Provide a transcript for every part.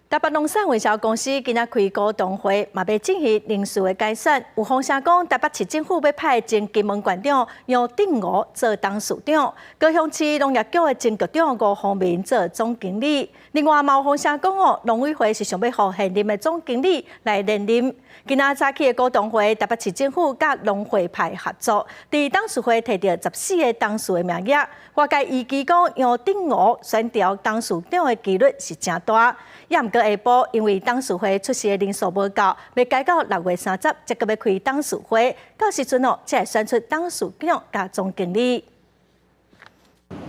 台北農產運銷公司今仔開股東會，嘛欲進行人事的改選。有風聲講，台北市政府欲派前金門縣長楊鎮梧做董事長，高雄市農業局的前局長吳宏明做總經理。另外，嘛有風聲講哦，農委會是想欲予現任的總經理來連任。今仔早起的股東會，台北市政府佮農會派合作，佇董事會提著14個董事的名額。外界預期講，楊鎮梧選調董事長的機率是誠大。也毋過下晡，因為董事會出席的人數無夠，欲改到6月30，才閣欲開董事會。到時陣哦，才會選出董事長佮總經理。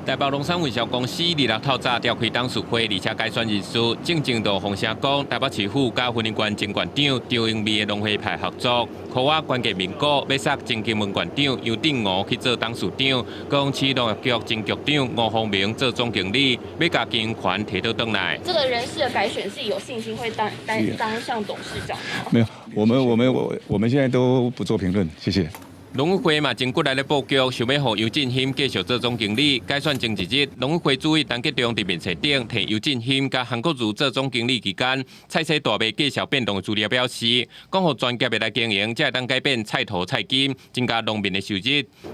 台北農產運銷公司二六透早召開董事會，而且改選人事。進前就風聲講，台北市府佮雲林縣前縣長張英美的農會派合作，予我關鍵民股欲殺前金門縣長楊鎮梧去做董事長，高雄市農業局前局長吳宏明做總經理，欲共經營權提倒轉來。這個人事的改選是有信心會當上董事長嗎？沒有，我們現在都不做評論，謝謝。農委會嘛真骨力咧布局，想欲予游振興繼續做總經理。改選前一日，農委會主委陳吉仲佇面冊頂提游振興佮韓國瑜做總經理期間，菜市大賣介紹變動的資料表示，講予專業的來經營，才會當改變菜頭菜金，增加農民的收入。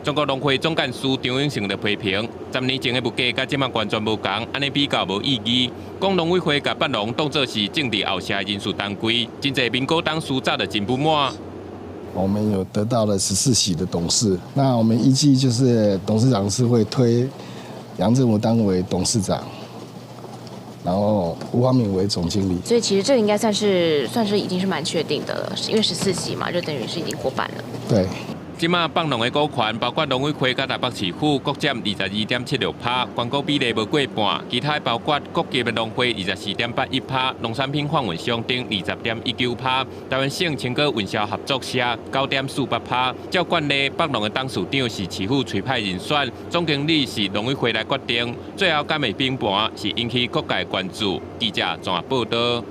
中國農會總幹事張永成就批評，10年前的物價佮這馬完全無仝，按呢比較無意義。講農委會共北農當做是政治後社人事單位，真濟民股董事早就真不滿。我們有得到了14席的董事，那我們預計就是董事長是會推楊鎮梧當為董事長，然後吳華敏為總經理。所以其實這應該算是已經是蠻確定的了，因為十四席嘛，就等於是已經過半了。對。這馬北農的股權包括農委會佮台北市府各佔22.76%，權股比例無過半。其他包括各級的農會24.81%，農產品販運商等20.19%，台灣省青果運銷合作社9.48%。照慣例，北農的董事長是市府推派人選，總經理是農委會來決定。最後敢會崩盤，是引起各界關注。記者綜合報道。